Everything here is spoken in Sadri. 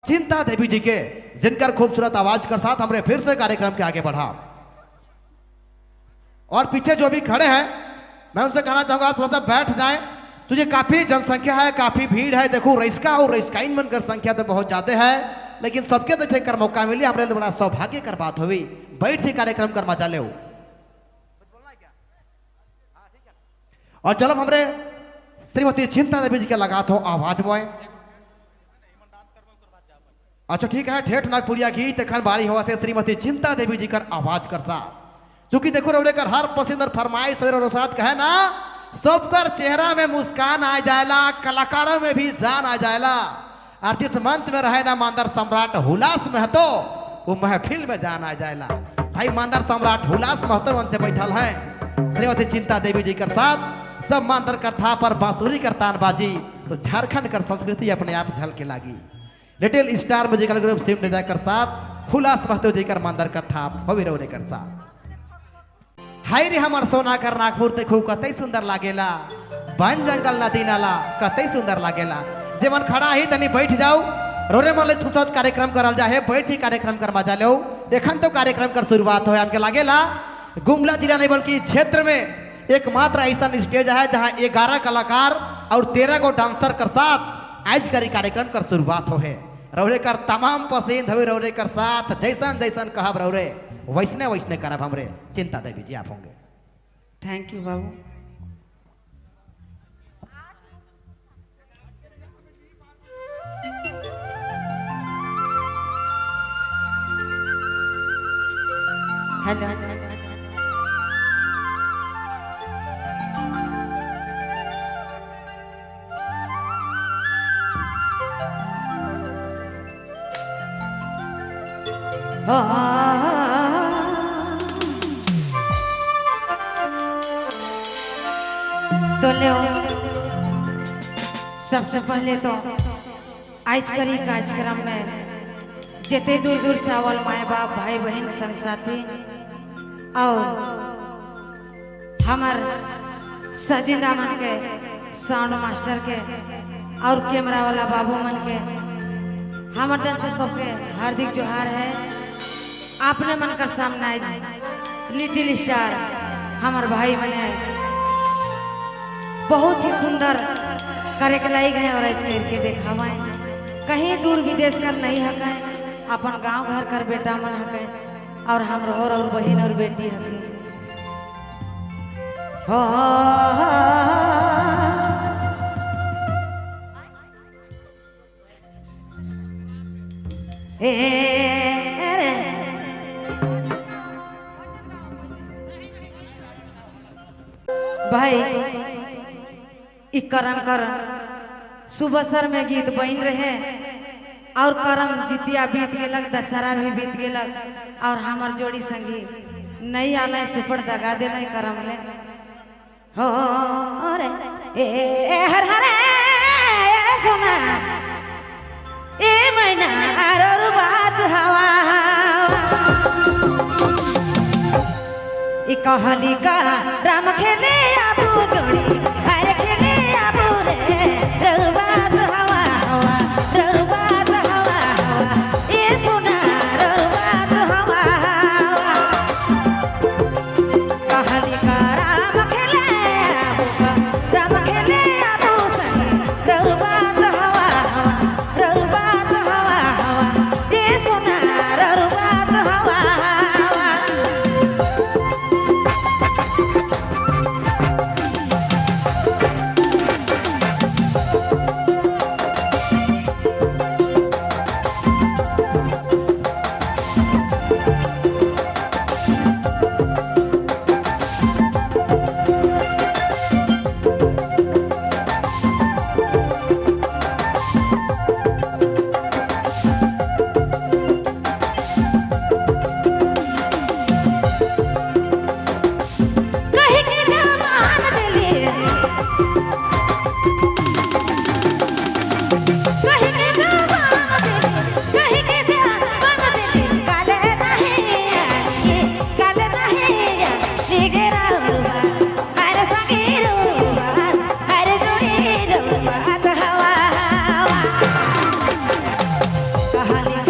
चिंता देवी जी के, जिनकर खूबसूरत आवाज के साथ हमरे फिर से कार्यक्रम के आगे बढ़ा। और पीछे जो भी खड़े हैं मैं उनसे कहना चाहूंगा आप थोड़ा सा बैठ जाएं। तो ये काफी जनसंख्या है, काफी भीड़ है। देखो रईसका और रईसकाइन मन कर संख्या तो बहुत ज्यादा है, लेकिन सबके देखे कर मौका मिली, हमारे लिए बड़ा सौभाग्य कर बात हुई। बैठ ही कार्यक्रम कर मजा ले। और चलो हमरे श्रीमती चिंता देवी जी के लगात हो आवाज में। अच्छा ठीक है, ठेठ नागपुरिया गीत एखन बारी हुआ थे श्रीमती चिंता देवी जी कर आवाज कर साथ। चूंकि देखो रौरे कर हर पसंद और फरमाइश और साथ कहे ना, सबकर चेहरा में मुस्कान आ जाएला, कलाकारों में भी जान आ जाएला। और जिस मंच में रहे ना मांदर सम्राट हुलास महतो, वो महफिल में जान आ जाएला। भाई मांदर सम्राट हुलास महतो मंच बैठल है श्रीमती चिंता देवी जी कर साथ। सब मांदर कथा पर बांसुरी कर तान बाजी तो झारखंड कर संस्कृति अपने आप झलके लागी। Little star musical group SIM कर साथ हुलास महतो जी कर मांदर कथा होवी रौरे कर साथ। हाय रे हमर सोना कर नागपुर देखू कतई सुंदर लागेला, वन जंगल नदी नाला कतई सुंदर लागेला। जे मन खड़ा ही तनी बैठ जाओ, रोरे मन थुथत कार्यक्रम करल जाहे, बैठ ही कार्यक्रम कर मजा लो। देखन तो कार्यक्रम कर शुरुआत हो हमके लागेला गुमला जिला नहीं बल्कि क्षेत्र में एकमात्र ऐसा स्टेज है जहां 11 कलाकार और 13 गो डांसर कर साथ आज करी कार्यक्रम कर शुरुआत हो है। रौरे कर तमाम पसंद हुई रौरे कर साथ जैसन जैसन कहब रौरे वैसने वैसने करब हमरे। चिंता देवी जी आप होंगे। Thank you बाबू। हेलो तो ले सबसे पहले तो आज करी कार्यक्रम में जितने दूर दूर से आवल माए बाप भाई बहन संग साथी और हमार सजिंदा मन के साउंड मास्टर के और कैमरा वाला बाबू मन के हमार दिल से सबके हार्दिक जोहार है। आपने मन कर सामना लिटिल स्टार हमार भाई मन है बहुत ही सुंदर करे के लाई गए और आज करके देखावाए। कहीं दूर विदेश कर नहीं हके, अपन गांव घर कर बेटा मन हके और हम और बहन और बेटी हके। हो ए रे भाई इ करम कर सुबह सर में गीत बन रहे और करम जितिया बीत गेलक, दशहरा भी बीत गेलक और हमार जोड़ी संगी नहीं आल सुपर दगा दिल करम ले। हो रे ए हर हरे सोना ए मैना और बात हवा इ कहली का राम खेले आबू जोड़ी हर खेले आबू रे ररुबात हवा हवा ररुबात हवा हवा ए सोना ररुबात हवा हवा। कहली का राम खेले आबू का राम खेले आबू संग ररुबात हवा हवा ररुबात हवा हवा ए सोना ररुबात हवा हवा। हाली।